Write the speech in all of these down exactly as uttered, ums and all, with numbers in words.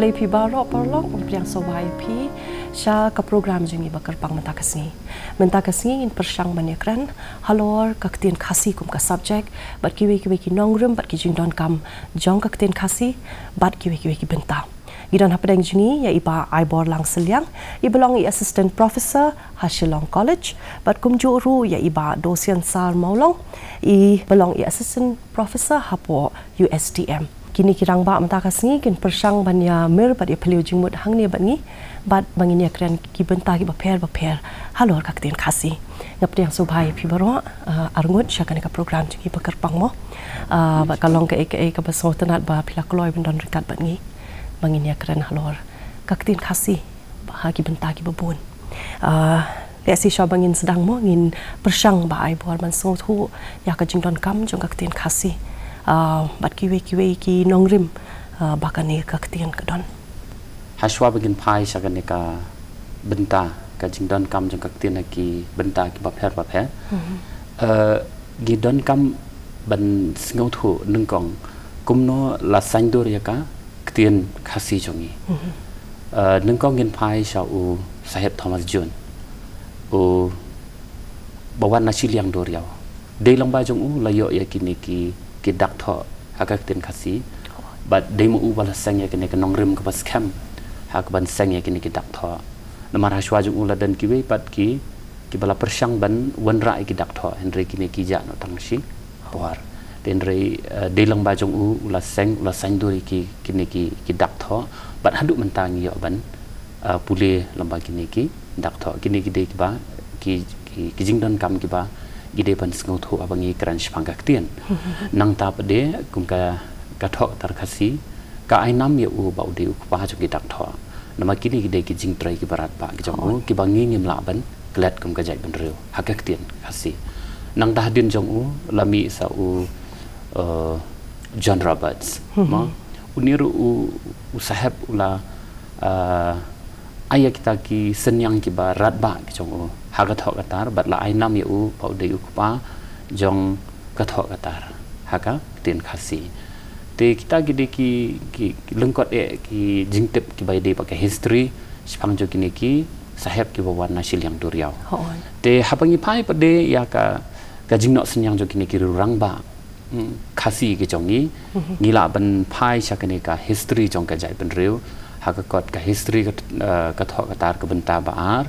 Khublei phi baroh paralok, ngi pdiang sngewbha ïa phi sha ka program jong ngi ba kyrpang mynta ka sngi. Mynta ka sngi ngin pyrshang ban ïakren halor ka ktien Khasi kum ka subject, bad kiwei kiwei ki nongrim bad ki jingdonkam jong ka ktien Khasi, bad kiwei kiwei ki bynta. Ngi don hapdeng jong ngi ïa i Bah Aiborlang Sylliang, i ba long i Assistant Professor ha Shillong College, bad kumjuh ruh ïa i Bah Dosiansar Mawlong, i ba long i Assistant Professor hapoh U S T M. Kine ki rangbah mynta ka sngi kin pyrshang ban ïa mir bad ïa phylliew jingmut hangne bad ngi, bad ba ngin ïakren ki bynta ki bapher bapher halor ka ktien Khasi. Nga pdiang sngewbha ïa phi baroh, uh, arngut sha kane ka program jong ngi ba kyrpang mo. Uh, bad ka long kaei kaei kaba sngewtynnat ba phi la kloi ban don ryngkat bad ngi ba ngin ïakren halor ka ktien Khasi ha ki bynta kiba bun. Uh, lehse shuwa ba ngin sdang mo, ngin pyrshang Bah Aibor ban sngewthuh ïa ka jingdonkam jong ka ktien Khasi, uh, bad kiwei kiwei ki nongrim, uh, ba kane ka ktien ka don. Hashuwa ba ngin phai sha kane ka bynta, ka jingdonkam jong ka ktien ha ki bynta ki bapher bapher. Mhm. Uh, ngi donkam ban sngewthuh nyngkong kumno la saiñdur ïa ka ktien Khasi jong ngi. Mhm. Uh, nyngkong ngin phai sha u Saheb Thomas Jones, u ba wan na shiliang duriaw. Dei lyngba jong u la ïoh ïa kine ki, ki dak thoh ha ka ktien Khasi. Bad dei ma u ba la seng ïa kine ki nongrim kaba skhem ha kaban seng ïa kine ki dak thoh. Namar hashuwa jong u la don kiwei pat ki, kiba la pyrshang ban wanrah ïa ki dak thoh, hynrei kine ki jah noh tang shi por. Te hynrei, eh, dei lyngba jong u, u la seng, u la saiñdur ïa ki, kine ki, ki dak thoh. Bad haduh mynta ngi ïoh ban, eh, pule lyngba kine ki dak thoh. Kine ki dei kiba, ki, ki, ki jingdonkam kiba ngi dei ban sngewthuh haba ngi kren shaphang ka ktien. Nangta pat de kum ka, ka thoh ka tar Khasi ka ai nam ïa u ba u dei u kpa jong ki dak thoh. Namar kine ki dei ki jingtrei kiba radbah ki jong u, kiba ngi ngim lah ban klet kum ka jaitbynriew ha ka ktien Khasi. Nangta hadien jong u la mih sa u, eh, John Roberts. Ma, une ruh u, u Saheb u la, eh, ai ïa kita ki synñiang kiba radbah ki jong u ha ka thoh ka tar, bad la ai nam ïa u ba u dei u kpa jong ka thoh ka tar ha ka ktien Khasi. Te kita ki dei ki, ki, ki lyngkot eh ki jingtip kiba ïadei bad ka history shaphang jong kine ki Saheb kiba wan na shiliang duriaw. Te haba ngi phai pat de ïa ka, ka jingnoh synñiang jong kine ki rangbah, mm, Khasi ki jong ngi, ngi lah ban phai sha kane ka history jong ka jaitbynriew ha ka kot ka history ka, eh, ka thoh ka tar ka bynta ba ar.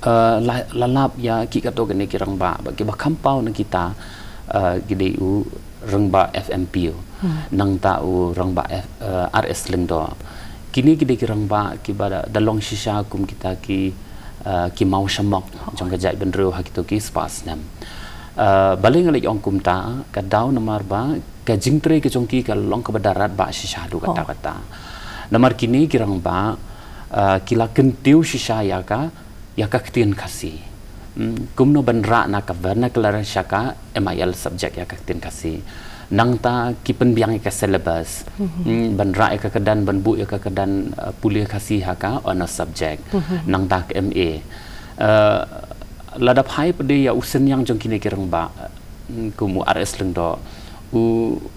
Eh, la, la lap ïa ki katto katne ki rangbah, ba kiba kham paw na kita, eh, ki dei u rangbah F M Pio. Nangta u rangbah F, eh, R S Lyngdoh. Kine ki dei ki rangbah kiba da, da long shisha kum kita ki, eh, ki maw shamok jong ka jaitbynriew ha kito ki spah snem. Eh, balei nga leh ong kumta, ka daw namar ba ka jingtrei ka jong ki ka long kaba da radbah shisha haduh katta katta. Namar kine ki rangbah, eh, ki la kyntiew shisha ïa ka, ïa ka ktien Khasi. Hmm, kumno ban rah na ka vernacular sha ka M I L subject ïa ka ktien Khasi. Nangta ki pynbiang ïa ka syllabus. Hmm, ban rah ïa ka kyrdan, ban buh ïa ka kyrdan, eh, pule Khasi ha ka honours subject. Nangta ka M A. Eh, lada phai pat de ïa u synñiang jong kine ki rangbah, mm, kum u R S Lyngdoh, u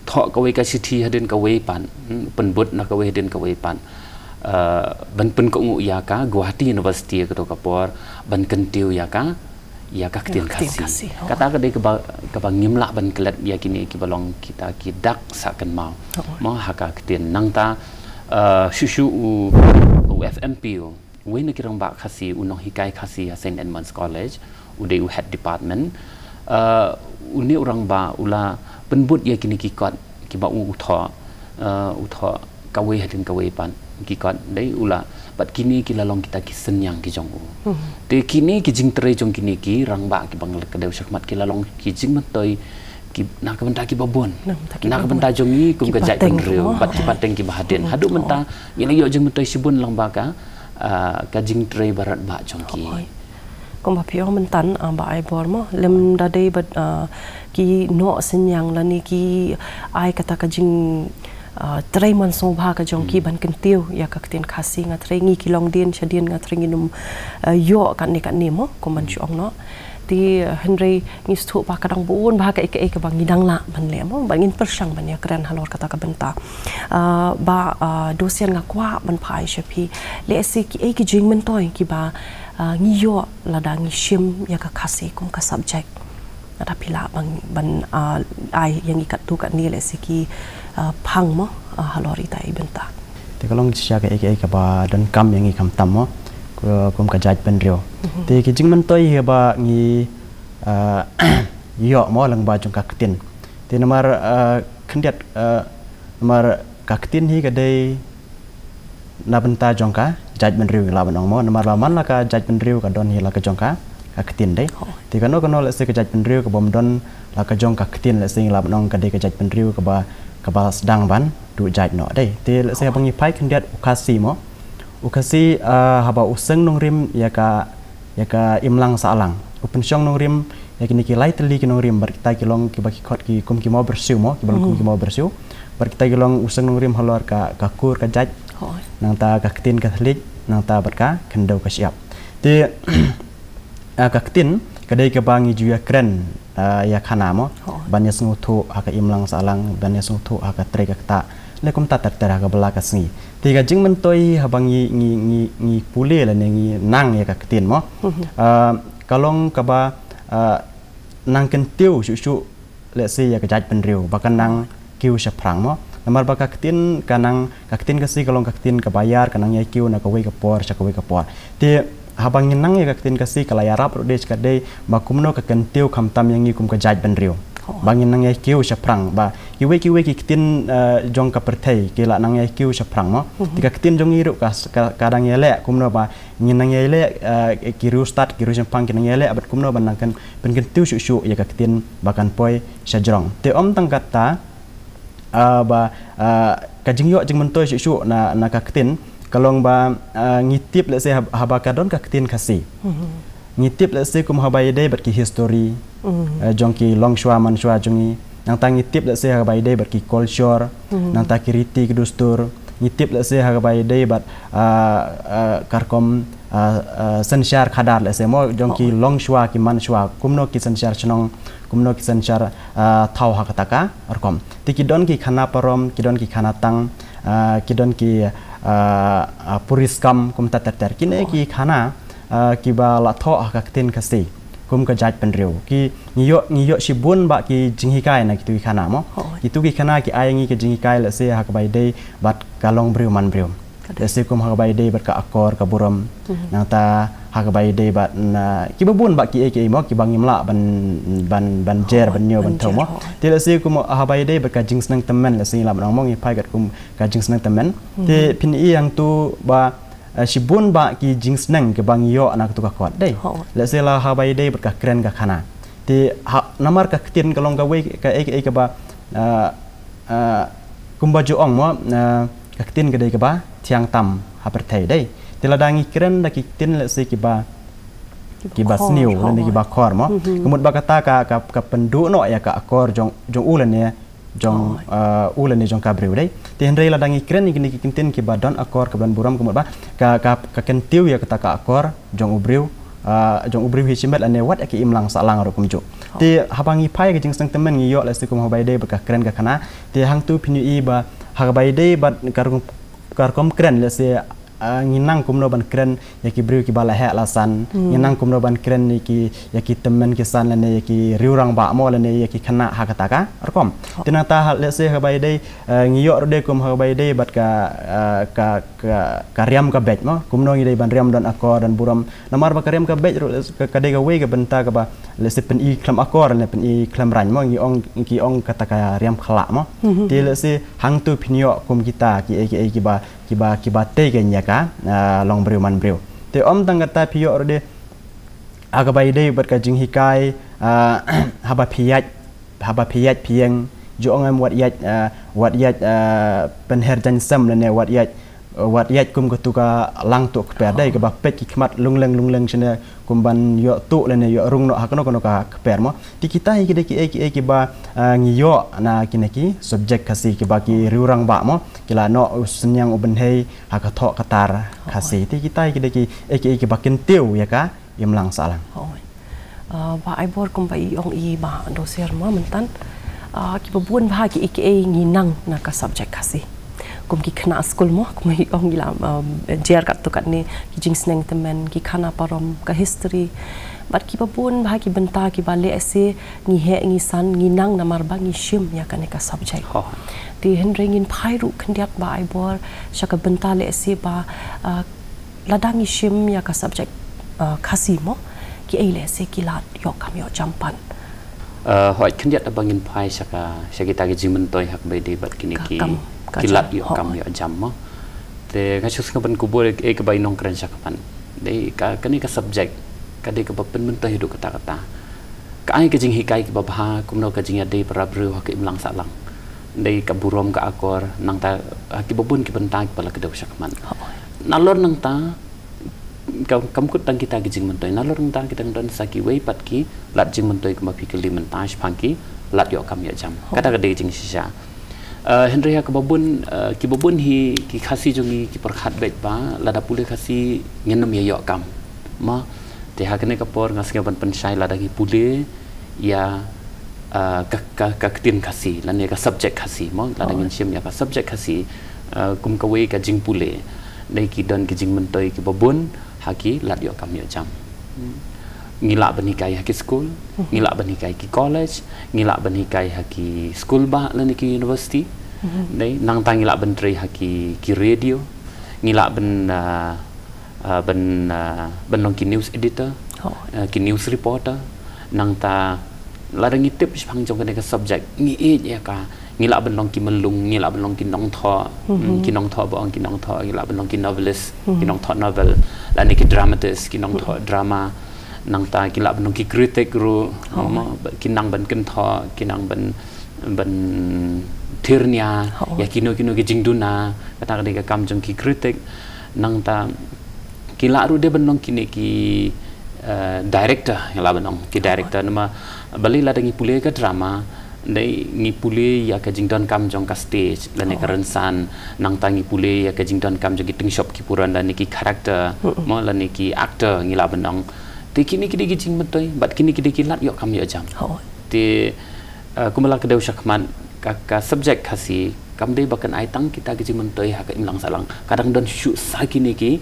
thoh kawei ka shithi hadien kawei pat, mm, pynbud na kawei hadien kawei pat. Eh, ban pynkohnguh ïa ka Guwahati University kato ka por, ban kyntiew ïa ka, ïa ka ktien Khasi. Kata ka dei kaba, kaba ngim lah ban klet ïa kine kiba long kita ki dak sah kynmaw. Ma ha ka ktien nangta, eh, shuh shuh u, u F M Pio. Uwei na ki rangbah Khasi, u nonghikai Khasi ha Saint Edmund's College, u dei u head department. Uh, une u rangbah u la pynbud ïa kine ki kot kiba u, u thoh, uh, u thoh kawei hadien kawei pat ki kot dei u la, bad kine ki la long kita ki synñiang ki jong u. Te kine ki jingtrei jong kine ki rangbah kiba nga la kdew shakhmat ki la long ki jingmyntoi ki, na ka bynta kiba bun. Na ka bynta jong ngi kum ka jaitbynriew, bad ki pateng kiba hadien. Haduh mynta ngi la ïoh jingmyntoi shibun lyngba ka, ah, ka jingtrei ba radbah jong ki. Kumba phi ong mynta, ah, Bah Aibor mo, lymda dei bad, ah, ki noh synñiang lane ki ai kata ka jing, ah, trei man sngewbha ka jong ki ban kyntiew ïa ka ktien Khasi, nga thrang ngi ki longdien shadien nga thrang ngin ym, ah, ïoh katne katne mo, kumban shu ong noh. Te hynrei ngi sngewthuh ba ka dang bun bha kaei kaei kaba ngi dang lah ban leh mo, ba ngin pyrshang ban ïakren halor kata ka bynta. Ah, ba, ah, Dosian, nga kwah ban phai sha phi, lehse kiei ki jingmyntoi kiba, ah, ngi ïoh lada ngi shim ïa ka Khasi kum ka subject. Lada phi lah ban, ban, ah, ai ïa ngi katto katne lehse ki, ah, phang mo, ah, halor ita i bynta. Te ka long shisha kaei kaei kaba donkam ïa ngi khamtam mo, ku-, kum ka jaitbynriew. Mhm. Te ki jingmyntoi hi ba ngi, ah, ïoh mo lyngba jong ka ktien. Te namar, ah, khyndiat, ah, namar ka ktien hi ka dei na bynta jong ka jaitbynriew, ngi lah ban ong mo. Namar ba man la ka jaitbynriew ka don hi la ka jong ka, ka ktien dei. Hooid. Te kano kano lehse ka jaitbynriew kabym don la ka jong ka ktien, lehse ngi lah ban ong ka dei ka jaitbynriew kaba, kaba sdang ban duh jait noh dei. Te lehse haba ngi phai khyndiat u Khasi mo, u Khasi, ah, haba u seng nongrim ïa ka, ïa ka imlang sahlang, u pynshong nongrim ïa kine ki lai tylli ki nongrim, bad kita ki long kiba ki khot ki kum ki mawbyrsiew mo, kiba long kum ki mawbyrsiew. Bad kita ki long u seng nongrim halor ka, ka kur ka jait. Hooid. Nangta ka ktien ka thylliej, nangta bad ka khyndew ka shyiap. Te, ah, ka ktien ka dei kaba ngi ju ïakren, ah, ïa khana mo. Hooid. Ban ïasngewthuh ha ka imlang sahlang, ban ïasngewthuh ha ka trei ka ktah, ne kumta ter ter ha ka bylla ka sngi. Te ka jingmyntoi haba ngi, ngi, ngi, ngi pule lane ngi nang ïa ka ktien mo. Mhm. Ah, ka long kaba, ah, nang kyntiew shuh shuh lehse ïa ka jaitbynriew ba ka nang kiew shaphrang mo. Namar ba ka ktien ka nang, ka ktien Khasi ka long ka ktien kaba ïar, ka nang ïai kiew na kawei ka por sha kawei ka por. Te haba ngi nang ïa ka ktien Khasi ka la ïarap ruh dei sha ka dei ba kumno ka kyntiew khamtam ïa ngi kum ka jaitbynriew. Hooid. Ba ngi nang ïai kiew shaphrang, ba kiwei kiwei ki ktien, eh, jong ka pyrthei ki la nang ïai kiew shaphrang mo. Mhm. Te ka ktien jong ngi ruh ka, ka, ka dang ïaleh kumno ba ngi nang ïaleh, eh, ki riewstad, ki riewshemphang ki nang ïaleh bad kumno ban nang kyn-, pynkyntiew shuh shuh ïa ka ktien ba kan poi shajrong. Te ym tang kata, ah, ba, ah, ka jingïoh jingmyntoi shuh shuh na, na ka ktien ka long ba, ah, ngi tip lehse hab-, haba ka don ka ktien Khasi. Mhm. Ngi tip lehse kum haba ïadei bad ki history, mhm, eh, jong ki longshuwa manshuwa jong ngi. Nangta ngi tip lehse haba ïadei bad ki culture, mhm, nangta ki riti ki dustur. Ngi tip lehse haba ïadei bad, ah, ah, ka rukom, ah, ah, synshar khadar lehse mo, jong ki, oh, longshuwa ki manshuwa, kumno ki synshar shnong, kumno ki synshar, ah, thaw ha kata ka rukom. Te ki don ki khana parom, ki don ki khana tang, ah, ki don ki, ah, ah, puriskam kumta ter ter. Kine, oh, ki khana, ah, kiba la thoh ha ka ktien Khasi kum ka jaitbynriew. Ki, ngi ïoh, ngi ïoh shibun bah ki jinghikai na kitu ki khana mo. Hooid. Kitu ki khana ki ai ngi ki jinghikai lehse ha kaba ïadei bad ka longbriew manbriew. Ka dei. Lehse kum ha kaba ïadei bad ka akor ka burom. Mhm. Nangta ha kaba ïadei bad na kiba bun bah kiei kiei mo kiba ngim lah ban, ban, ban jer, hooid, ban ñiew ban, ban thew jer, mo. Hooid. Te lehse kum ha kaba ïadei bad ka jingsneng tymmen, lehse ngi lah ban ong mo, ngi phai katkum ka jingsneng tymmen. Mhm. Te phin i hangtu ba, eh, shibun bah ki jingsneng kiba ngi ïoh na katu ka kot dei. Hooid. Lehse la haba ïadei bad ka kren ka khana. Te ha, namar ka ktien ka long kawei kaei kaei kaba, eh, eh, kumba ju ong mo, eh, ka ktien ka dei kaba thiang tam ha pyrthei dei. Te lada ngi kren da ki ktien lehse kiba, kiba, kiba khor, sniew, hooid, lane kiba khor mo. Mhm. Ka mut ba kata ka, ka, ka pynduh noh ïa ka akor jong, jong u lane jong, oh, eh, u lane jong ka briew dei. Te hynrei lada ngi kren ïa kine ki ktien kiba don akor, kiba don burom, ka mut ba ka, ka, ka kyntiew ïa kata ka akor jong u briew, eh, jong u briew hi shimet lane wat ïa ka imlang sahlang ruh kumjuh. Oh. Te haba ngi phai ka jingsneng tymmen ngi ïoh lehse kum haba ïadei bad ka kren ka khana. Te hangtu phin ïohi ba ha kaba ïadei bad ka rukom, ka rukom kren lehse, ah, ngi nang kumno ban kren ïa ki briew kiba la heh la san. Hmm. Ngi nang kumno ban kren ïa ki, ïa ki tymmen ki san lane ïa ki riewrangbah mo lane ïa ki khynnah ha kata ka rukom. Oh. Te nangta ha, lehse haba ïadei, eh, ngi ïoh ruh dei kum haba ïadei bad ka, eh, ka, ka, ka riam ka beit mo. Kumno ngi dei ban riam don akor don burom. Namar ba ka riam ka beit ruh ka, ka dei kawei ka bynta kaba lehse pyni khlem akor ne pyni khlem rain mo, ngi ong, ki ong kata ka riam khlah mo. Mhm. Te lehse hangtu phin ïoh kum kita kiei kiei kiba, kiba, kiba tei kein ïa ka, ah, longbriew manbriew. Te ym tang kata phi ïoh ruh dei ha kaba ïadei bad ka jinghikai, ah, haba phi ïaid, haba phi ïaid phi ïeng, ju ong em wat ïaid, ah, wat ïaid, ah, pynher jaiñsem lane wat ïaid, wat ïaid kum katu ka lang tuh kper dei, oh, kaba peit ki khmat lungleng lungleng shane kum ban ïoh tuh lane ïoh rung noh ha kano kano ka kper mo. Te kita hi ki dei kiei kiei kiba, ah, ngi ïoh na kine ki subject Khasi kiba ki, oh, riewrangbah mo ki la noh u synñiang u bynhei ha ka thoh ka tar, oh, Khasi. Te kita hi ki dei kiei kiei kiba kyntiew ïa ka imlang sahlang. Hooid. Ah, Bah Aibor, kumba i ong i Bah Dosiar mo myntan. Ah, kiba bun bha ki i ki ei ngi nang na ka subject Khasi. Kum ki khynnah skul mo, kumba i ong i la, um, jer katto katne, ki jingsneng tymmen, ki khana parom, ka history. Bad kiba bun bha ki bynta kiba lehse ngi heh ngi san ngi nang namar ba ngi shim ïa kane ka subject. Te hynrei ngin phai ruh khyndiat Bah Aibor sha ka bynta lehse ba, ah, lada ngi shim ïa ka subject, ah, Khasi mo, ki ei lehse ki lad ïoh kam ïoh jam pat. Ah, hooid, khyndiat haba ngin phai sha ka, sha kita ki jingmyntoi ha kaba ïadei bad kine ki, ki lad ïoh kam ïoh jam mo. Te nga shu sngewbha ban kubur ei kaba i nongkren sha khmat. Dei ka, kane ka subject ka dei kaba pynmyntoi haduh katta katta. Ka ai ka jinghikai kaba bha kumno ka jingïadei para briew ha ka imlang sahlang. Dei ka burom ka akor, nangta, ah, kiba bun ki bynta kiba la kdew sha khmat. Nalor nangta, kam, kam kut tang kita ki jingmyntoi. Nalor nangta ki dang don sa kiwei pat ki lad jingmyntoi kumba phi kylli mynta shaphang ki lad ïoh kam ïoh jam. Kata ka dei ka jingshisha. Ah, hynrei ha kaba bun, ah, kiba bun hi ki Khasi jong ngi ki pyrkhat beit ba lada pule Khasi ngin ym ïa ïoh kam. Ma, te ha kane ka por nga sngewbha ban pynshai lada ngi pule ïa, ah, ka, ka, ka ktien Khasi lane ka subject Khasi mo, lada ngin shim ïa ka subject Khasi, ah, kum kawei ka jingpule. Dei ki don ki jingmyntoi kiba bun ha ki lad ïoh kam ïoh jam. Ngi lah ban hikai ha ki skul, ngi lah ban hikai ki college, ngi lah ban hikai ha ki skul bah lane ki university. Dei nangta ngi lah ban trei ha ki, ki radio, ngi lah ban, ah, ah, ban, ah, ban long ki news editor, ah, ki news reporter. Nangta lada ngi tip shaphang jong kane ka subject, ngi ïeit ïa ka, ngi lah ban long ki myllung, ngi lah ban long ki nongthoh, mm, ki nongthoh ba ong ki nongthoh, ngi lah ban long ki novelist, ki nongthoh novel, lane ki dramatist, ki nongthoh drama. Nangta ki lah ban long ki critic ruh, ki nang ban kynthoh, ki nang ban, ban thir nia ïa kino kino ki jingduna, kata ka dei ka kam jong ki critic. Nangta ki lah ruh de ban long kine ki, eh, director, ngi lah ban long ki director. Namar balei lada ngi pule ka drama, dei ngi pule ïa ka jingdonkam jong ka stage lane ka rynsan, nangta ngi pule ïa ka jingdonkam jong ki tyngshop ki puran lane ki character mo lane ki actor ngi lah ban long. Te kine ki dei ki jingmyntoi bad kine ki dei ki lad ïoh kam ïoh jam. Te, eh, kumba la kdew sha khmat ka, ka subject Khasi kam dei ba kan ai tang kita ki jingmyntoi ha ka imlang sahlang. Ka dang don shuh sa kine ki,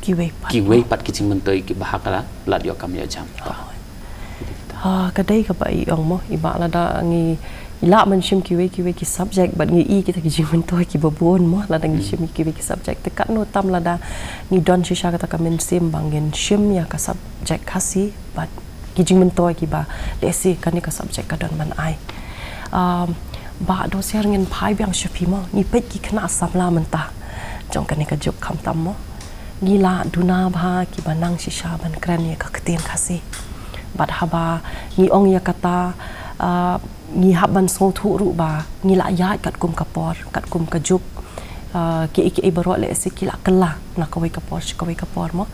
kiwei pat ki jingmyntoi kiba ha ka lad ïoh kam ïoh jam. Ah, ka dei kaba i ong mo, i ba lada ngi lah ban shim kiwei kiwei ki subject bad ngi i kita ki jingmyntoi kiba bun mo, lada ngi shim kiwei ki subject. Te katno tam lada ngi don shisha kata ka mynsiem ba ngin shim ïa ka subject Khasi bad ki jingmyntoi kiba lehse kane ka subject ka don ban ai. Um, Bah Dosiar, ngin phai biang sha phi mo, ngi peit ki khynnah samla mynta jong kane ka juk khamtam mo. Ngi la duna bha kiba nang shisha ban kren ïa ka ktien Khasi. Bad haba ngi ong ïa kata, ah, ngi hap ban sngewthuh ruh ba ngi la ïaid katkum ka por, katkum ka juk. Ah, kiei kiei baroh lehse ki la kylla na kawei ka por sha kawei ka por mo.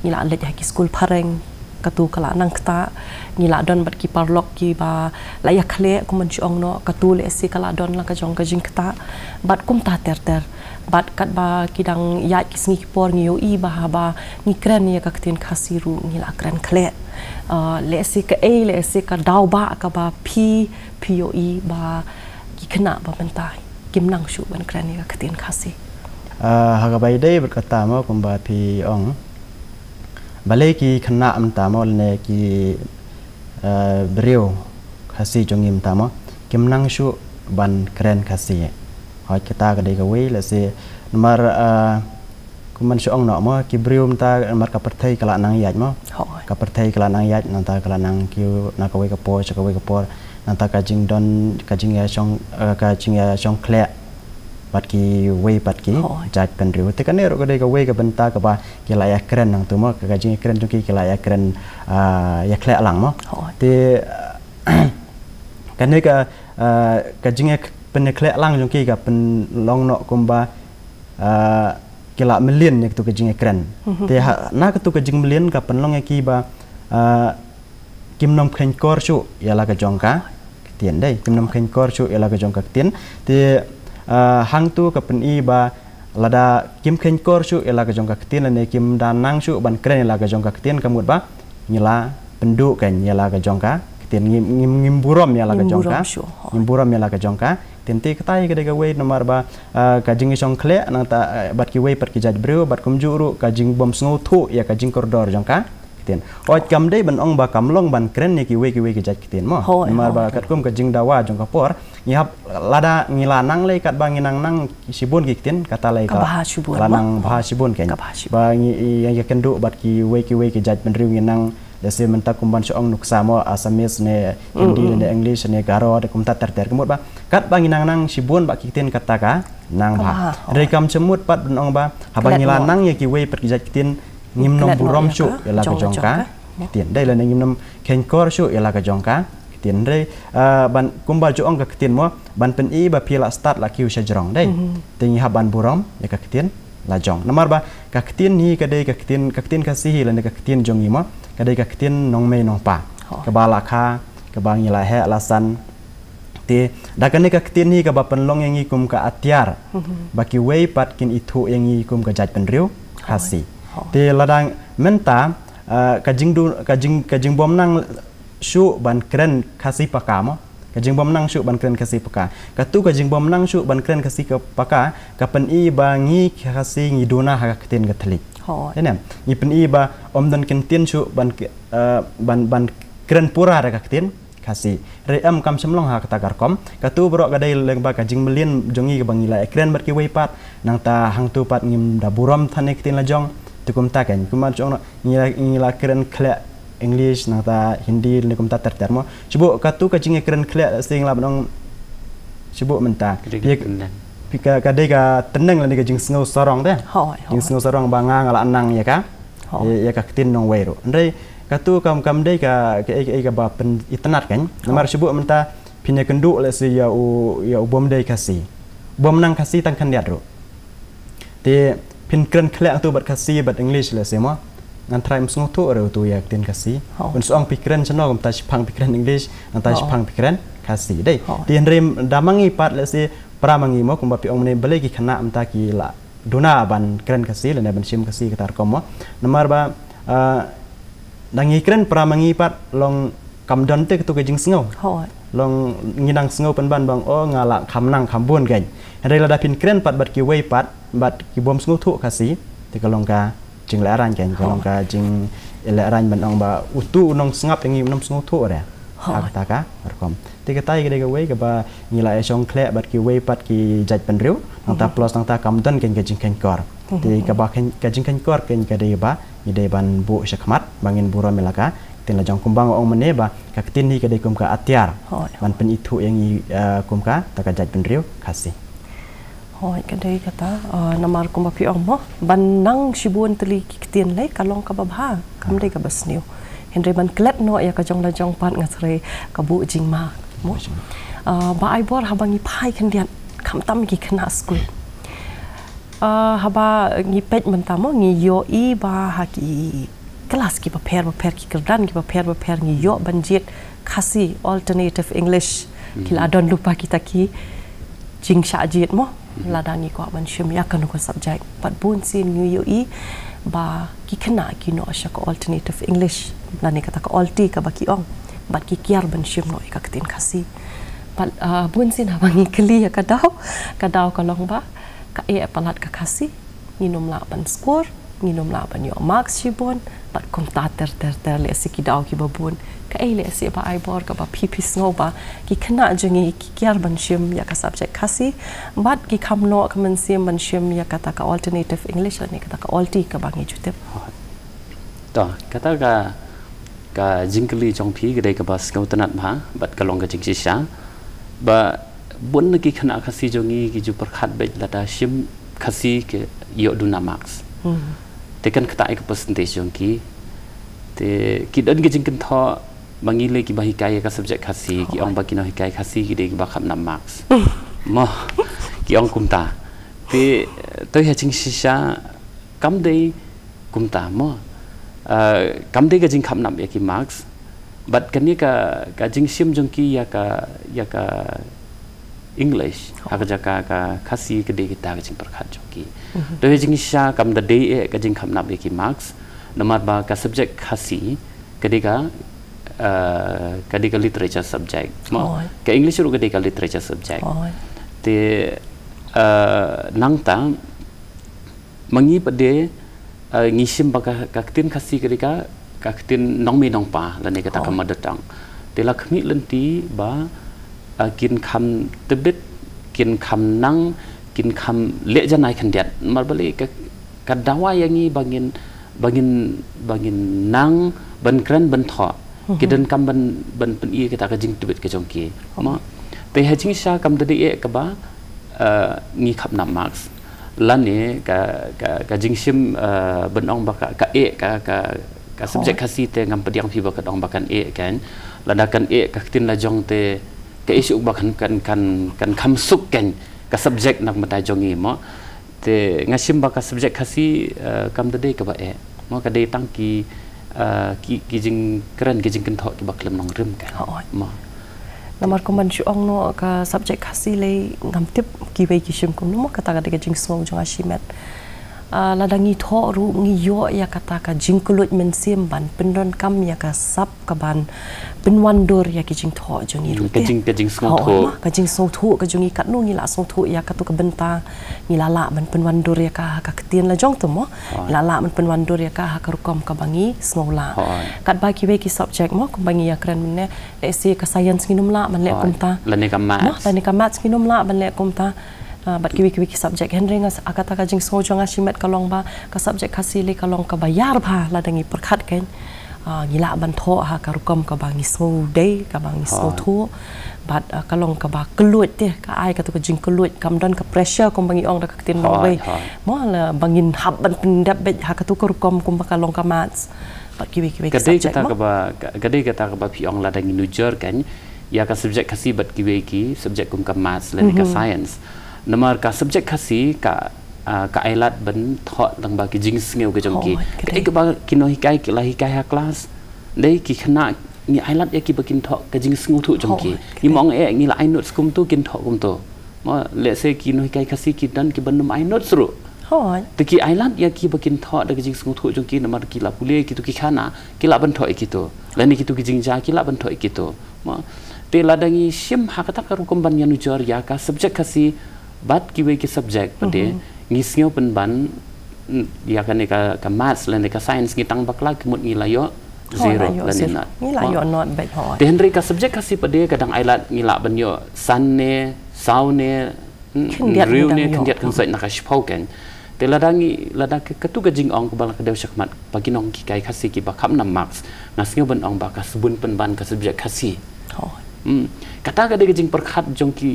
Ngi la leit ha ki skul phareng, katu ka la nang ktah. Ngi la don bad ki paralok kiba la ïakhleh, kum ban shu ong noh, katu lehse ka la don la ka jong ka jingktah. Bad kumta ter ter. Bad katba ki dang ïaid ki sngi ki por ngi ïohi ba haba ngi kren ïa ka ktien Khasi ruh ngi la kren khleh. Ah, lehse kaei, lehse ka daw ba kaba phi, phi ïohi ba ki khynnah ba mynta kim nang shuh ban kren ïa ka ktien Khasi. Ah, ha kaba ïadei bad kata mo kumba phi ong. Balei ki khynnah mynta mo lane ki, eh, briew Khasi jong ngi mynta mo kim nang shuh ban kren Khasi. Hooid, kata ka dei kawei, lehse namar, eh, kum ban shu ong noh mo, ki briew mynta namar ka pyrthei ka la nang ïaid mo. Ka pyrthei ka la nang ïaid, nangta ka la nang kiew na kawei ka por sha kawei ka por. Nangta ka jingdon, ka jingïashong, eh, ka jingïashong khleh bad kiwei pat ki jait bynriew. Te kane ruh ka dei kawei ka bynta kaba ki la ïakren nangtu mo, ka jingïakren jong ki ki la ïakren, ah, ïakhleh lang mo. Te, kane ka, ah, ka jingïakhleh lang jong ki ka pynlong noh kumba, ah, ki la mlien ïa katu ka jingïakren. Te ha, na katu ka jingmlien ka pynlong ïa ki ba, ah, kim nym kheiñkor shuh ïa la ka jong ka ktien dei, kim nym kheiñkor shuh ïa la ka jong ka ktien. Te, ah, hangtu ka pyni ba lada kim kheiñkor shuh ïa la ka jong ka ktien lane kim da nang shuh ban kren ïa la ka jong ka ktien, ka mut ba ngi la pynduh kan ïa la ka jong ka ktien, ngim, ngim, ngim burom ïa la ka jong ka. Ngim burom ïa la ka jong ka ktien. Te kata ïa ka dei kawei namar ba, ah, ka jingïashongkhleh nangta, ah, bad kiwei pat ki jait briew bad kumjuh ruh ka jingbym sngewthuh ïa ka jingkordor jong ka ktien. Oi, kam dei ban ong ba kam long ban kren ïa kiwei kiwei ki jait ktien mo. Namar ba katkum ka jingdawa jong ka por, ngi hap, lada ngi la nang lei katba ngi nang nang shibun ki ktien, kata lei ka la nang bha shibun kan. Ba ngi, ïa, ïakynduh bad kiwei kiwei ki jait bynriew ngi nang, lehse mynta kum ban shu ong nuksa mo, Assamese ne Hindi ne English ne Garo, da kumta ter ter, ka mut ba katba ngi nang nang shibun bad ki ktien kata ka nang bha. Hynrei kam shym mut pat ban ong ba haba ngi la nang ïa kiwei pat ki jait ktien, ngim nang burom shuh ïa la ka jong ka ktien. Dei lane ngim nang kheiñkor shuh ïa la ka jong ka ktien. Hynrei, ah, ban kumba ju ong ka ktien mo, ban pyni ba phi la stad la kiew sha jrong, dei. Te ngi hap ban burom ïa ka ktien la jong. Namar ba ka ktien hi ka dei ka ktien, ka ktien Khasi hi lane ka ktien jong ngi mo, ka dei ka ktien nongmei nongpa. Kaba la kha, kaba ngi la heh la san. Te da kane ka ktien hi kaba pynlong ïa ngi kum ka atiar ba kiwei pat kin ithuh ïa ngi kum ka jait bynriew Khasi. Te lada mynta, ah, ka jingdu, ka jing, ka jingbym nang shuh ban kren Khasi paka mo. Ka jingbym nang shuh ban kren Khasi paka. Katu ka jingbym nang shuh ban kren Khasi ka paka, ka pyni ba ngi Khasi ngi duna ha ka ktien ka thylliej. Ngi pyni ba ym don kyntien shuh ban, ah, ban, ban kren pura da ka ktien Khasi. Hynrei em, kam shym long ha kata ka rukom. Katu baroh ka dei lyngba ka jingmlien jong ngi kaba ngi la kren bad kiwei pat. Nangta hangtu pat ngim da burom than ïa ka ktien la jong. Te kumta kan. Kumba ju ong ngi la, ngi la kren khleh English, nangta Hindi, ne kumta ter ter mo. Shu buh katu ka jingkren khleh sing la ban ong. Shu buh mynta. Ka dei ka tyneng lane ka jingsngew sarong te. Jingsngew sarong ba nga nga la nang ïa ka. Ïa, ïa ka ktien nongwei ruh. Hynrei katu kam, kam dei ka, ka, ka, kaba pynitynnad kan. Namar shu buh mynta phin ïakynduh lehse ïa u, ïa u bym dei Khasi. Bym nang Khasi tang khyndiat ruh. Te phin kren khleh tu bad Khasi bad English lehse mo. Ngan trai ym sngewthuh ruh tu ïa ktien Khasi. Phin shu ong phi kren shano, kumta shiphang phi kren English, nangta shiphang phi kren Khasi. Dei. Te hynrei da ma ngi pat lehse para ma ngi mo, kumba phi ong mynne, balei ki khynnah mynta ki la duna ban kren Khasi lane ban shim Khasi kata rukom mo. Namar ba, ah, da ngi kren para ma ngi pat long kam don te katu ka jingsngew. Long ngi nang sngew pynban ba ong, oh, nga la kham nang kham bun kan. Hynrei lada phin kren pat bad kiwei pat, bad ki bym sngewthuh Khasi, te ka long ka jinglehrain kan, ka long ka jinglehrain ban ong ba utu u nongsngap ïa ngi um sngewthuh re. Ha kata ka rukom. Te kata ïa ka dei kawei kaba ngi la ïashongkhleh bad kiwei pat ki jait bynriew. Nangta plus nangta kam don kan ka jingkheiñkor. Te kaba kheiñ, ka jingkheiñkor kan ka dei ba ngi dei ban buh shakhmat ba ngin burom ïa la ka ktien la jong, kumba nga ong mynne ba ka ktien hi ka dei kum ka atiar ban pynithuh ïa ngi, eh, kum kata ka jait bynriew Khasi. Hooid, ka dei kata, ah, namar kumba phi ong mo, ban nang shibun tylli ki ktien lei ka long kaba bha, kam dei kaba sniew. Hynrei ban klet noh ïa ka jong la jong pat nga tharai ka buh jingma mo. Ah, Bah Aibor, haba ngi phai khyndiat, khamtam ki khynnah skul. Ah, haba ngi peit mynta mo, ngi ïohi ba ha ki klas kiba pher bapher, ki kyrdan kiba pher bapher, ngi ïoh ban jied Khasi, alternative English. Ki la don lypa kita ki jingshah jied mo. Lada ngi kwah ban shim ïa kano ka subject. Bad bunsien ngi ïohi ba ki khynnah ki noh sha ka alternative English, lane kata ka alti kaba ki ong. Bad ki kiar ban shim noh ïa ka ktien Khasi. Bad, ah, bunsien haba ngi kylli ïa ka daw, ka daw ka long ba kaei palat ka Khasi, ngin ym lah ban score, ngin ym lah ban ïoh marks shibun, bad kumta ter ter ter, lehse ki daw kiba bun. Kaei lehse Bah Aibor kaba phi phi sngew ba ki khynnah jong ngi ki kiar ban shim ïa ka subject Khasi, bad ki kham noh ka mynsiem ban shim ïa kata ka alternative English lane kata ka alti kaba ngi ju tip. To, kata ka, ka jingkylli jong phi ka dei kaba sngewtynnad bha, bad ka long ka jingshisha. Ba bun na ki khynnah Khasi jong ngi ki ju pyrkhat beit lada shim Khasi ki ïoh duna marks. Te kan ktah ïa ka percentage jong ki. Te ki don ki jingkynthoh ba ngi lei kiba hikai ïa ka subject Khasi, ki ong ba ki nonghikai Khasi ki dei kiba kham nap marks. Mo, ki ong kumta. Te to ïa jingshisha kam dei kumta mo. Ah, kam dei ka jingkham nap ïa ki marks. Bad kane ka, ka jingshim jong ki ïa ka, ïa ka English ha ka jaka ka Khasi ka dei kita ka jingpyrkhat jong ki. To ïa jingshisha kam da dei eh ka jingkham nap ïa ki marks. Namar ba ka subject Khasi ka dei ka uh, ka dei ka literature subject. Mo, Oh. ka English ruh ka dei ka literature subject. Oh. Te uh, nangta ma ngi pat de uh, ngi shim ba ka, ka ktien Khasi ka dei ka, ka ktien nongmei nongpa lane kata ka Oh. mother tongue. Te la khmih lynti ba uh, kin kham tbit, kin kham nang, kin kham leh janai khyndiat. Namar balei ka, ka dawa ïa ngi ba ngin, ba ngin, ba ngin nang ban kren ban thoh ki donkam ban, ban pyni kata ka jingtbit ka jong ki. Mo, te ha jingshisha kam da dei eh kaba uh, ngi khap nap marks. Lane ka, ka, ka jingshim uh, ban ong ba ka, ka eh ka, ka, ka subject Khasi te ngam pdiang phi ba kan ong ba kan eh kan. Lada kan eh ka ktien la jong te ka issue ba kan, kan, kan, kan kham suk kan ka subject na ka bynta jong ngi mo. Te nga shim ba ka subject Khasi uh, kam da dei kaba eh. Mo, ka dei tang ki uh, ki, ki jingkren, ki jingkynthoh kiba khlem nongrim kan. Oh. Mo. Namar kumban shu ong noh ka subject Khasi lei ngam tip kiwei ki shim kumno mo, kata ka dei ka jingsngew jong nga shimet. Uh, lada ngi thoh ruh ngi ïoh ïa kata ka jingkylluid mynsiem ban pyndonkam ïa ka sap kaban pynwandur ïa ki jingthoh jong ngi ruh Ka te. jing, ka jingsngewthuh. Oh, ma, ka jingsngewthuh ka jong ngi, katno ngi la sngewthuh ïa katu ka bynta, ngi la lah ban pynwandur ïa ka ha ka ktien la jong te mo. Hooid. Ngi la lah ban pynwandur ïa ka ha ka rukom kaba ngi sngew lah. Hooid. Katba kiwei ki subject mo, kumba ngi ïakren mynne, let's say ka science ngin ym lah ban leh Hooid. Kumta. Lane ka maths. Mo, lane ka maths ngin ym lah ban leh kumta. Uh, bad kiwei kiwei ki subject, hynrei nga, uh, kata ka jingsngew jong nga shimet ka long ba ka subject Khasi lei ka long kaba ïar bha lada ngi pyrkhat kan. Uh, ngi lah ban thoh ha ka rukom kaba ngi sngew dei, kaba ngi sngew Hooid. Thoh. Bad uh, ka long kaba kylluid te, ka ai katu ka jingkylluid, kam don ka pressure kumba ngi ong da ka ktien nongwei. Hooid. Mo, la ba ngin hap ban pyndep beit ha katu ka rukom kumba ka long ka maths. Bad kiwei kiwei ki Ka dei subject kata mo. Kaba, ka, ka dei kata kaba phi ong lada ngi nujor kan ïa ka subject Khasi bad kiwei ki subject kum ka maths lane ka science. Namar ka subject Khasi ka, uh, ka ailad ban thoh tang ba ki jingsngew ka jong ki. Hooid, ka Ka dei. eh kaba ki nonghikai ki la hikai ha class. Dei ki khynnah ngi ailad ïa ki ba kin thoh ka jingsngewthuh jong ki. Hooid, ka Ngi dei. Ong eh ngi la ai notes kumto, kin thoh kumto. Mo, let's say ki nonghikai Khasi ki don kiba nym ai notes ruh. Hooid. Te ki ailad ïa ki ba kin thoh da ka jingsngewthuh jong ki namar ki la pule kito ki khana, ki lah ban thoh ïa kito. Lane kito ki jingjia ki lah ban thoh ïa kito. Mo, te lada ngi shim ha kata ka rukom ban ïanujor ïa ka subject Khasi bad kiwei ki subject pat de, ngi sngew pynban mm, ïa kane ka, ka maths lane ka science ngi tang bakla ki mut ngi la ïoh zero lane not. Ngi la ïoh not beit, hooid. Te hynrei ka subject Khasi pat de ka dang ailad ngi lah ban ïoh san ne, saw ne, mm, Khyndiat hynriew ngi ne, dang ïoh. Khyndiat khynsoit na ka shiphew kan. Te lada ngi, lada ka, katu ka jingong kaba la ka dei shakhmat ba ki nonghikai Khasi kiba khap na marks, nga sngew ban ong ba ka sbun pynban ka subject Khasi. Hooid. Hmm. Kata ka dei ka jingpyrkhat jong ki,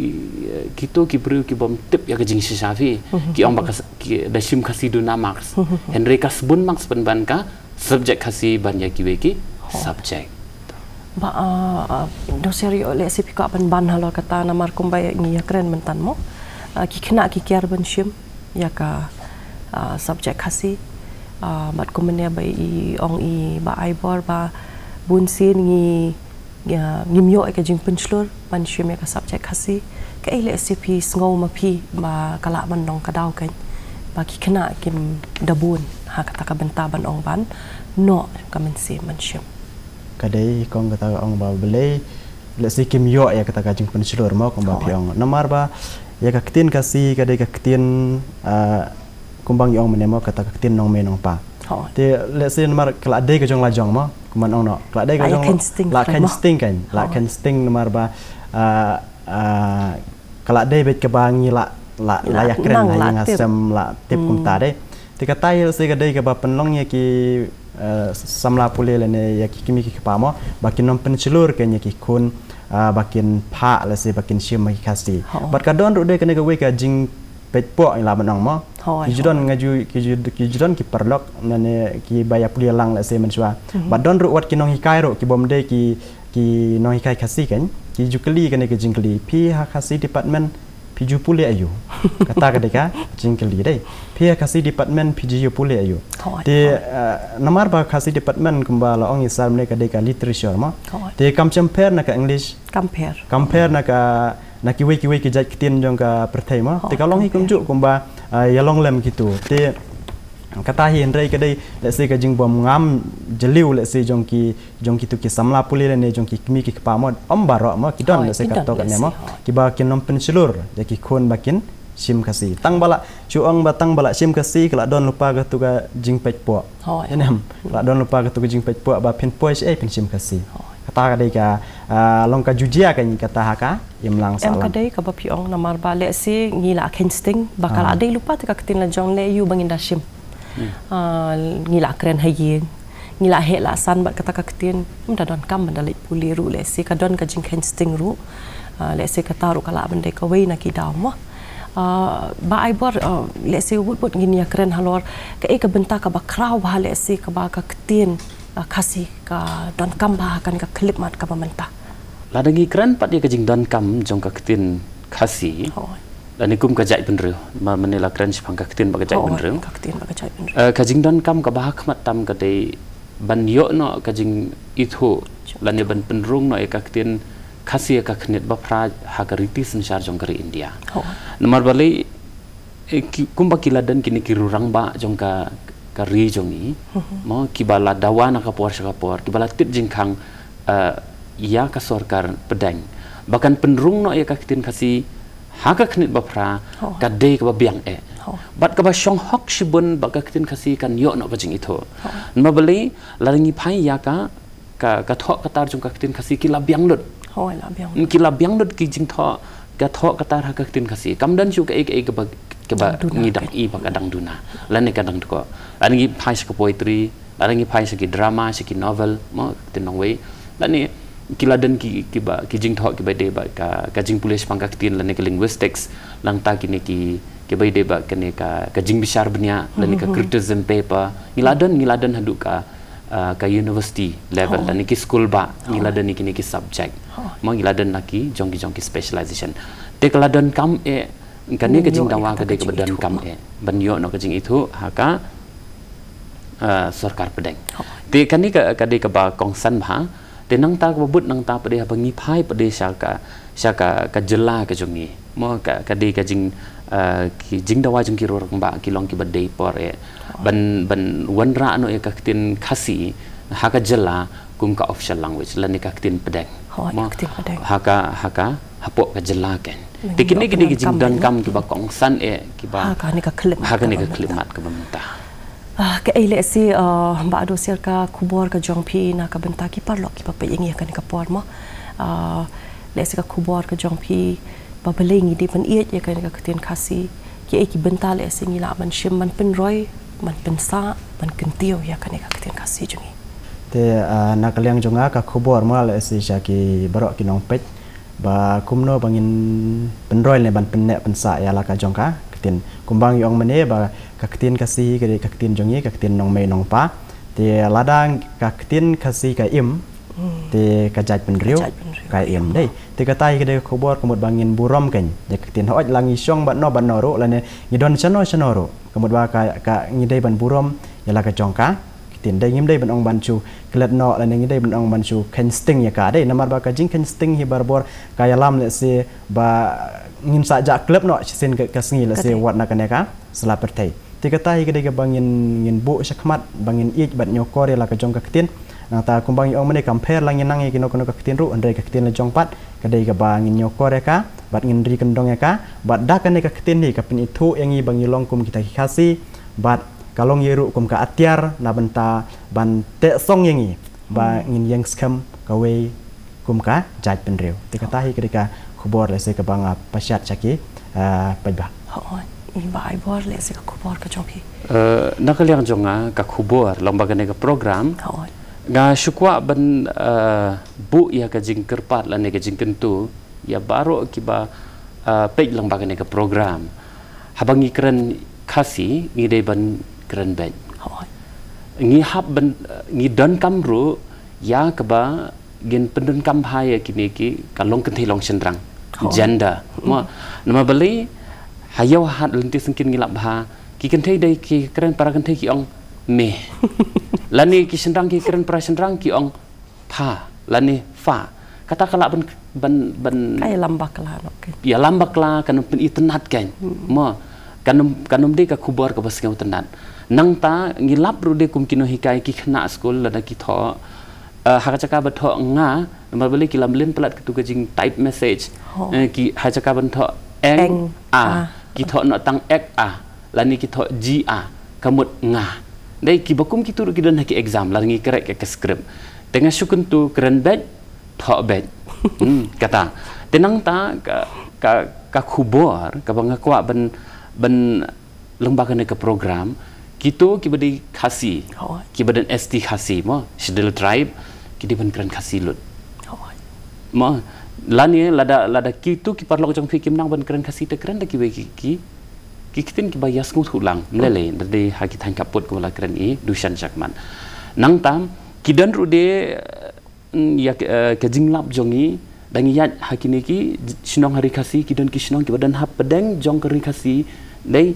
eh, kito ki briew ki bym tip ïa ka jingshisha phi. Ki ong ba ka s-, ki da shim Khasi duna marks. Hynrei ka sbun marks pynban ka subject Khasi ban ïa kiwei ki subject. Ba, ah, ah, Doser, ïoh lehse phi kwah pynban halor kata namar kumba ngi ïakren mynta mo. Ah, ki khynnah ki kiar ban shim ïa ka, ah, subject Khasi. Ah, bad kumne ba i ong i Bah Aibor ba bun sien ngi, ïa, ngim ïoh ïa ka jingpynshlur ban shim ïa ka subject Khasi. Kaei lehse phi sngew ma phi ba ka lah ban long ka daw kan ba ki khynnah kim da bun ha kata ka bynta ban ong ban noh ka mynsiem ban shim. Ka dei kong kata ka ong ba balei lehse kim ïoh ïa kata ka jingpynshlur mo kumba phi ong. Namar ba ïa ka ktien Khasi ka dei ka ktien, ah, kumba ngi ong mynne mo kata ka ktien nongmei nongpa. Te lehse namar ka la dei ka jong la jong mo kumba ong noh. Ka la dei ka jong la khein sting kan. La khein sting namar ba, ah, ah, ka la dei beit kaba ngi la, la, la ïakren ha ïing ha sem la tip kumta dei. Te kata ïa lehse ka dei kaba pynlong ïa ki, eh, samla pule lane ïa ki kmie ki kpa mo ba kin nym pynshlur kein ïa ki khun, ah, ba kin phah lehse ba kin shim ma ki Khasi. Bad ka don ruh dei kane kawei ka jingpeit poh ïa la ban ong mo. Ki ju don nga ju, ki ju, ki ju don ki paralok lane kiba ïa pule lang lehse mynshuwa. Bad don ruh wat ki nonghikai ruh ki bym dei ki, ki nonghikai Khasi kein ki ju kylli kane ka jingkylli, phi ha Khasi department phi ju pule aïu? Kata ka dei ka jingkylli dei. Phi ha Khasi department phi ju ïa pule aïu? Te, eh, namar ba Khasi department kumba la ong i sar mynne ka dei ka literature mo. Te kam shym pher na ka English. Kam pher. Kam pher na ka, na kiwei kiwei ki jait ktien jong ka pyrthei mo. Te ka long hi kumjuh kumba, eh, ïa long lem kito. Te Kata hi hynrei ka dei, let's say, ka jingbymngam jylliew, let's say, jong ki, jong kitu ki samla pule lane jong ki kmie ki kpa mo, ym baroh mo, ki don, let's say, kato kane mo, kiba kin ym pynshlur ïa ki khun ba kin shim Khasi. Tang ba la shu ong ba tang ba la shim Khasi, ka la don lypa katu ka jingpeit poh. Hooid. Ïa ne em, ka la don lypa katu ka jingpeit poh ba phin poi shaei phin shim Khasi. Hooid. Kata ka dei ka, ah, long ka ju jia ka, kata ha ka imlang sahlang. Em, ka dei kaba phi ong, namar ba lehse ngi la kheiñ sting ba ka la dei lypa te ka ktien la jong, lehse ïoh ba ngin da shim. Ah, ngi la kren ha ïing, ngi la heh la san bad kata ka ktien, ym da donkam ban da leit pule ruh, lehse ka don ka jingkheiñ sting ruh. Ah, lehse kata ruh ka lah ban dei kawei na ki daw mo. Ah, Bah Aibor, ah, lehse wut wut ngin ïa kren halor kaei ka bynta kaba khraw bha, lehse kaba ka ktien, ah, Khasi ka donkam bha ha kane ka khyllipmat kaba mynta. Lada ngi kren pat ïa ka jingdonkam jong ka ktien Khasi, hooid, lane kum ka jaitbynriew, ma mane la kren shaphang ka ktien bad ka jaitbynriew. Hooid, ka ktien bad ka jaitbynriew. Eh, ka jingdonkam kaba ha khmat tam ka dei ban ïoh noh ka jingithuh lane ban pynrung noh ïa ka ktien Khasi ïa ka khniat ba phra ha ka riti synshar jong ka ri India. Hooid. Namar balei, eh, ki, kumba ki la don kine ki rangbah jong ka, ka ri jong ngi, mhm, mo, kiba la dawa na ka por sha ka por, kiba la tied jingkhang, eh, ïa ka sorkar pdeng ba kan pynrung noh ïa ka ktien Khasi ha ka khniat ba phra, hooid, ka dei kaba biang eh. Hooid. Bad kaba shong hok shibun ba ka ktien Khasi kan ïoh noh ka jingithuh. Hooid. Namar balei, lada ngi phai ïa ka, ka, ka thoh ka tar jong ka ktien Khasi ki la biang lut. Hooid, la biang lut. Ki la biang lut ki jingthoh, ka thoh ka tar ha ka ktien Khasi. Kam don shuh kaei kaei kaba, kaba ngi dang i ba ka dang duna lane ka dang dkoh. Lada ngi phai sha ka poetry, lada ngi phai sha ki drama, sha ki novel, mo, ka ktien nongwei. Lane ki la don ki, kiba, ki jingthoh kiba dei ba ka, ka jingpule shaphang ka ktien lane ka linguistics, nangta kine ki, kiba dei ba kane ka, ka jingbishar bniah lane ka, mhm, criticism paper. Ngi la don, ngi la don haduh ka, ah, ka university level, hooid, lane ki skul bah, ngi la, hooid, don ïa kine ki subject. Hooid. Mo, ngi la don la ki jong ki, jong ki specialization. Te ka la donkam eh, kane ka jingdawa ka dei kaba donkam eh ban ïoh noh ka jingithuh ha ka, ah, sorkar pdeng. Hooid. Te kane ka, ka dei kaba kongsan bha. Te nangta kaba bud nangta pat de haba ngi phai pat de sha ka, sha ka, ka jylla ka jong ngi. Mo, ka, ka dei ka jing, ah, ki jingdawa jong ki rangbah ki long kiba dei por eh. Hooid. Ban, ban wanrah noh ïa ka ktien Khasi ha ka jylla kum ka official language lane ka ktien pdeng. Hooid, mo, ka ktien pdeng. Ha ka, ha ka, hapoh ka jylla kan. Te kine, kine ki jingdonkam kiba kongsan eh, kiba ha kane ka khyllipmat, ha kane ka khyllipmat kaba mynta. Ah, kaei lehse, ah, Bah Dosiar, ka khubor ka jong phi na ka bynta ki paralok kiba peit ïa ngi ha kane ka por mo. Ah, lehse ka khubor ka jong phi ba balei ngi dei ban ïeit ïa kane ka ktien Khasi, kiei ki bynta lehse ngi lah ban shim ban pynroi, ban pynsah, ban kyntiew ïa kane ka ktien Khasi jong ngi. Te, ah, na ka liang jong nga ka khubor mo lehse sha ki baroh ki nongpeit ba kumno ba ngin pynroi ne ban pynneh pynsah ïa la ka jong ka ktien. Kumba ngi ong mynne ba ka ktien Khasi ka dei ka ktien jong ngi, ka ktien nongmei nongpa. Te lada ka ktien Khasi ka im, hmm, te ka jaitbynriew, ka jaitbynriew ka im dei. Te kata hi ka dei ka khubor ka mut ba ngin burom kan ïa ka ktien, hooid la ngi shong bad no bad no ruh lane ngi don shano shano ruh. Ka mut ba ka, ka ngi dei ban burom ïa la ka jong ka ktien. Dei ngim dei ban ong ban shu klet noh lane ngi dei ban ong ban shu kheiñ sting ïa ka dei. Namar ba ka jingkheiñ sting hi barabor ka ïalam lehse ba ngin sa jah klet noh shisien ka, ka sngi lehse wat na kane ka sla pyrthei. Te kata hi ka dei kaba ngin, ngin buh shakhmat ba ngin ïeit bad ñiewkor ïa la ka jong ka ktien. Nangta kumba ngi ong mynne kam pher la ngin nang ïa kino kino ka ktien ruh, hynrei ka ktien la jong pat ka dei kaba ngin ñiewkor ïa ka bad ngin ri kyndong ïa ka. Bad da kane ka ktien hi ka pynithuh ïa ngi ba ngi long kum kita ki Khasi. Bad ka long ïa ruh kum ka atiar na bynta ban teh song ïa ngi ba ngin ïeng skhem kawei kum ka jaitbynriew. Te kata hi ka dei ka khubor lehse kaba nga pashat sha ki, ah, paidbah. Hooid, i Bah Aibor lehse ka khubor ka jong phi. Eh, na ka liang jong nga ka khubor lyngba kane ka program. Hooid. Nga shu kwah ban, eh, buh ïa ka jingkyrpad lane ka jingkyntu ïa baroh kiba, ah, peit lyngba kane ka program. Haba ngi kren Khasi ngi dei ban kren beit. Hooid. Ngi hap ban, ngi donkam ruh ïa kaba ngin pyndonkam bha ïa kine ki ka long kynthei long shynrang. Hooid. Gender. Mo, namar balei ha ïew hat lynti syngkien ngi lap bha ki kynthei dei ki kren para kynthei ki ong me. Lane ki shynrang ki kren para shynrang ki ong pha lane fa. Kata ka lah ban, ban, ban ka ïalam bakla noh kan. Ïalam bakla kan pynitynnad kan. Hmm. Mo, Kan ym, kan ym dei ka khubor kaba sngewtynnat. Nangta ngi lap ruh de kum ki nonghikai ki khynnah skul lada ki thoh, eh, ha ka jaka ba thoh nga, namar balei ki la mlien palat katu ka jing type message. Ho. Eh, ki ha jaka ban thoh eng, eng, a, a, ki thoh noh tang ek a, lane ki thoh ji a, ka mut nga. Dei kiba kum kitu ruh ki don ha ki exam, lada ngi kren ka, ka script. Te nga shu kyntu kren beit, thoh beit. Hmm, kata. Te nangta ka, ka, ka khubor kaba nga kwah ban, ban lyngba kane ka program, kito kiba dei Khasi, hooid, kiba don S T Khasi mo, Scheduled Tribe, ki dei ban kren Khasi lut. Hooid. Mo, lane lada, lada kito ki paralok jong phi kim nang ban kren Khasi, te kren da kiwei ki, ki, ki ktien kiba ïasngewthuh lang. Ym lei lei, da dei ha ki thaiñ khappud kumba la kren i Dushan Chakma. Nangta ki don ruh de, eh, mm, ïa, eh, ka jinglap jong i, da ngi ïaid ha kine ki j-, shnong ha Ri Khasi, ki don ki shnong kiba don hapdeng jong ka Ri Khasi, dei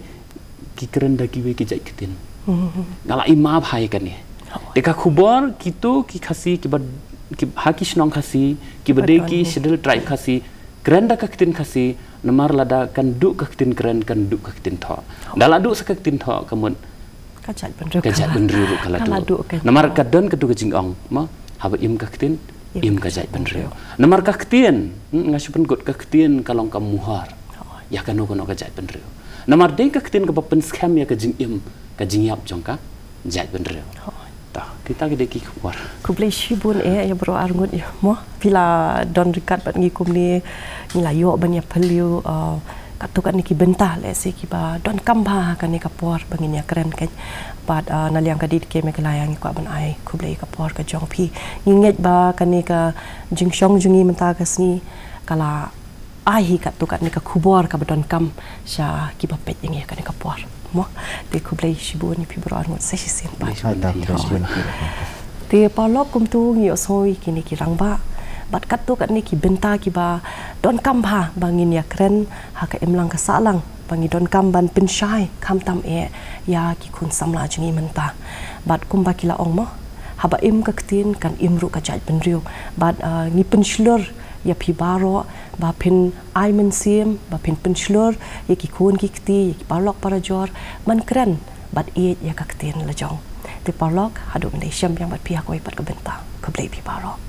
ki kren da kiwei ki jait ktien. Mhm. Nga la ïa map ha ïa kane. Oh. Te ka khubor kito ki Khasi kiba, ki, ha ki shnong Khasi, kiba dei ki Scheduled Tribe Khasi, kren da ka ktien Khasi, namar lada kan duh ka ktien kren, kan duh ka ktien thoh. Oh. Da la duh sa ka ktien thoh, ka mut ka jaitbynriew, ka jaitbynriew ruh ka la duh. Ka la duh ka. Namar ka don katu ka jingong, mo, haba im ka ktien, im ka jaitbynriew. Namar ka ktien, hmm, nga shu pynkut, ka ktien ka long ka muhor ïa kano kano ka jaitbynriew. Namar dei ka ktien kaba pynskhem ïa ka jingim, ka jingïap jong ka jaitbynriew. Hooid. Ta, kita ki dei ki khubor. Khublei shibun eh, ïa baroh arngut ïa mo. Phi la don ryngkat bad ngi kumne, ngi la ïoh ban ïa phylliew, uh, katto katne ki bynta lehse kiba donkam bha ha kane ka por ba ngin ïa kren kein. Bad, uh, na liang ka D T K Meghalaya ngi kwah ban ai khublei ka por ka jong phi. Ngi ngeit ba kane ka jingshong jong ngi mynta ka sngi ka la ai hi katto katne ka khubor kaba donkam sha kiba peit ïa ngi ha kane ka por. Mo, te khublei shibun ïa phi baroh arngut sa shisien pat. Khublei shibun. Te paralok, kumto ngi ïohsngew ïa kine ki rangbah bad katto katne ki bynta kiba donkam bha ba ngin ïa kren ha ka imlang ka sahlang, ba ngi donkam ban pynshai khamtam eh ïa ki khun samla jong ngi mynta. Bad kumba ki la ong mo, haba im ka ktien kan im ruh ka jaitbynriew. Bad, ah, ngi pynshlur ïa phi baroh ba phin ai mynsiem, ba phin pynshlur ïa ki khun ki kti, ïa ki paralok parajor ban kren bad ïeit ïa ka ktien la jong. Te paralok, haduh ban ïashem biang bad phi ha kawei pat ka bynta. Khublei phi baroh.